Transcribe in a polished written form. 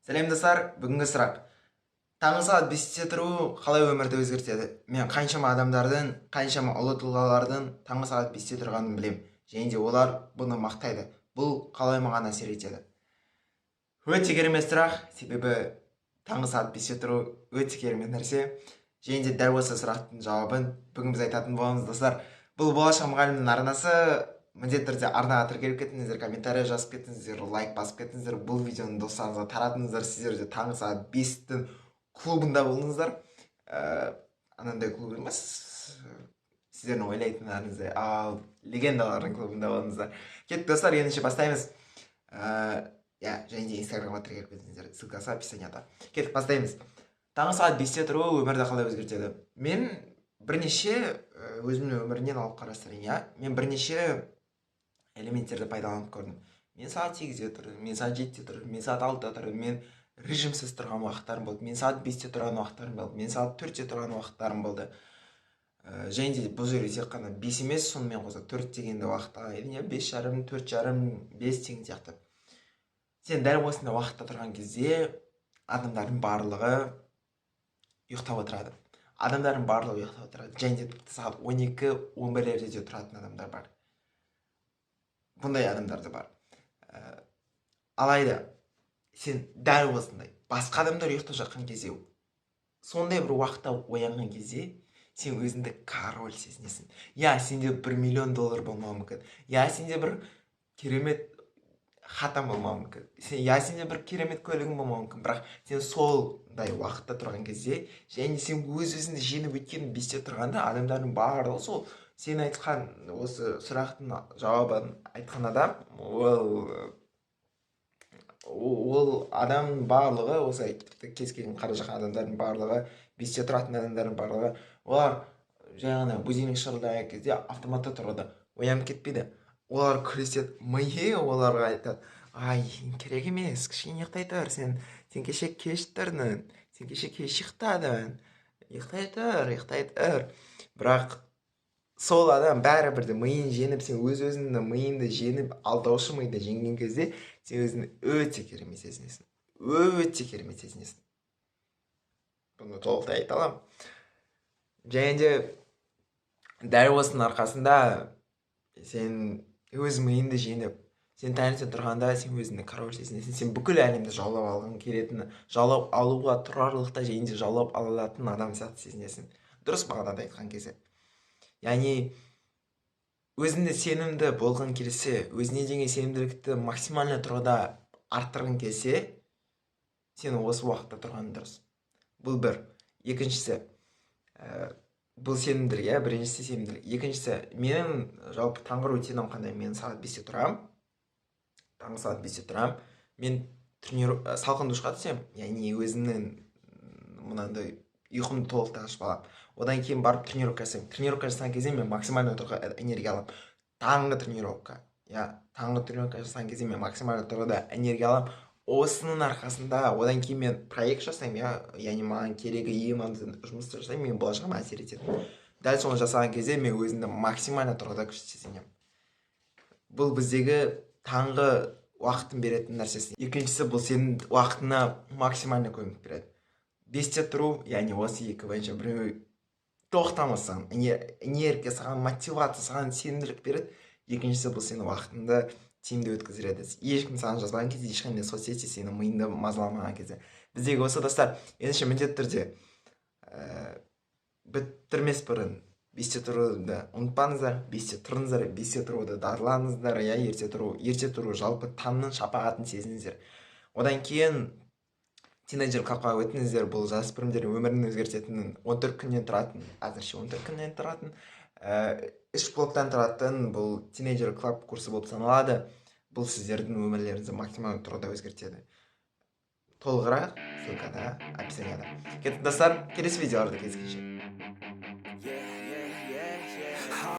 Сәлем, достар! Бүгінгі сұрақ: таңғы сағат 5-те тұру қалай өмірді өзгертеді? Мен қаншама адамдардың, қаншама ұлы тұлғалардың таңғы сағат 5-те тұрғанын білем және де олар бұны мақтайды. Бұл қалай маған әсер етеді? Өте керемет сұрақ, себебі таңғы сағат 5-те тұру өте керемет нәрсе. Және де дәл осы сұрақтың жауабын бүгін біз айтатын боламыз. Достар, бұл Болашақ мұғалімнің арнасы. Міндетті түрде арнаға тіркеліп кетіңіздер, комментарий жазып кетіңіздер, лайк басып кетіңіздер, бұл видеоны достарыңызға таратыңыздар. Сіздер де таңғы сағат 5-тің клубында болыңыздар. Анандай клуб емес, сіздердің ойлайтындарыңыздай, ал легендалардың клубында болыңыздар. Кеттік, достар, ендеше бастаймыз. Иә, және де Инстаграмға тіркеліп кетіңіздер, ссылкасы описанияда. Кеттік, бастаймыз. Таңғы сағат 5-те тұру өмірді қалай өзгертеді? Мен бірнеше өзімнің өмірімнен алып қарастырайын, иә. Мен бірнеше элементтерді пайдаланып көрдім. Мен сағат 8-де тұрдым, мен сағат 7-де тұрдым, мен сағат 6-да тұрдым, мен режимсіз тұрған уақыттарым болды, мен сағат 5-те тұрған уақыттарым болды, мен сағат 4-те тұрған уақыттарым болды. Және де бұл жерде тек қана 5 емес, сонымен қоса 4 деген де уақыт алайын, иә, 5:30, 4:30, 5 деген сияқты. Сен дәл осындай уақытта тұрған кезде адамдардың барлығы ұйықтап отырады. Адамдардың барлығы ұйықтап отырады және де тіпті сағат 12, 11-лерде де тұратын адамдар бар, бұндай адамдар да бар. Алайда сен дәл осындай басқа адамдар ұйықтап жатқан кезде, сондай бір уақытта оянған кезде сен өзіңді король сезінесің. Иә, сенде 1 миллион доллар болмауы мүмкін, иә, сенде бір керемет хатаң болмауы мүмкін, иә, сенде бір керемет көлігің болмауы мүмкін, бірақ сен сондай уақытта тұрған кезде және сен өз өзіңді жеңіп, өйткені 5-те тұрғанда адамдардың барлығы, сол сен айтқан, осы сұрақтың жауабын айтқан адам, ол адамның барлығы, осы тіпті кез келген қара жаққан адамдардың барлығы, 5-те тұратын адамдардың барлығы, олар жай ғана будильник шырылдаған кезде автоматты тұрады, оянып кетпейді. Олар күліседі, миы оларға айтады: «Ай, керек емес, кішкене ұйықтай тұр, сен кеше кеш тұрдың, сен кеше кеш ұйықтадың, ұйықтай тұр, ұйықтай тұр». Бірақ сол адам бәрібір де миын жеңіп, сен өз өзіңді, миыңды жеңіп, алдаушы миды жеңген кезде сен өзіңді өте керемет сезінесің, өте керемет сезінесің. Бұны толықтай айта аламын. Және де дәл осының арқасында сен өз миыңды жеңіп, сен таңертең тұрғанда сен өзіңді король сезінесің. Сен бүкіл әлемді жаулап алғың келетін, жаулап алуға тұрарлықтай және де жаулап ала алатын адам сияқты сезінесің, дұрыс мағынада айтқан кезде. Яғни өзіңді сенімді болғың келсе, өзіңе деген сенімділікті максимально тұрғыда арттырғың келсе, сен осы уақытта тұрған дұрыс. Бұл бір. Екіншісі, бұл сенімділік, иә, біріншісі сенімділік. Екіншісі, менің жалпы таңғы рутинам қандай? Мен сағат 5-те тұрамын, таңғы сағат 5-те тұрамын. Мен салқын душқа түсемін, яғни өзімнің мынандай ұйқымды толықтай ашып аламын. Одан кейін барып тренировка жасаймын. Тренировка жасаған кезде мен максимально тұрғыда энергия аламын. Таңғы тренировка, иә, таңғы тренировка жасаған кезде мен максимально тұрғыда энергия аламын. Осының арқасында одан кейін мен проект жасаймын, иә, яғни маған керегі, ең маңызды жұмысты жасаймын, менің болашағыма әсер ететін. Дәл соны жасаған кезде мен өзімді максимально тұрғыда күшті сезінемін. Бұл біздегі таңғы уақыттың беретін нәрсесі. Екіншісі, бұл сенің уақытына максимально көмек береді 5-те тұру. Яғни осы екі бойынша біреу тоқтамасаң, энергия саған, мотивация саған, сенімділік береді. Екіншісі, бұл сенің уақытыңды тиімді өткіздіреді, ешкім саған жазбаған кезде, ешқандай соцсети сенің миыңды мазаламаған кезде. Біздегі осы, достар. Ендеше міндетті түрде бітірмес бұрын 5-те тұруды ұмытпаңыздар, 5-те тұрыңыздар, 5-те тұруды дағдыланыңыздар, иә. Ерте тұру, ерте тұру, жалпы таңның шапағатын сезініңіздер. Одан кейін Тинейджер клабқа өтіңіздер. Бұл жасөспірімдердің өмірін өзгертетін 14 күннен тұратын, әзірше 14 күннен тұратын, үш блоктан тұратын бұл Тинейджер клаб курсы болып саналады. Бұл сіздердің өмірлеріңізді максималды тұрғыда өзгертеді. Толығырақ ссылкада, описанияда. Кеттік, достар, келесі видеоларда кездескенше.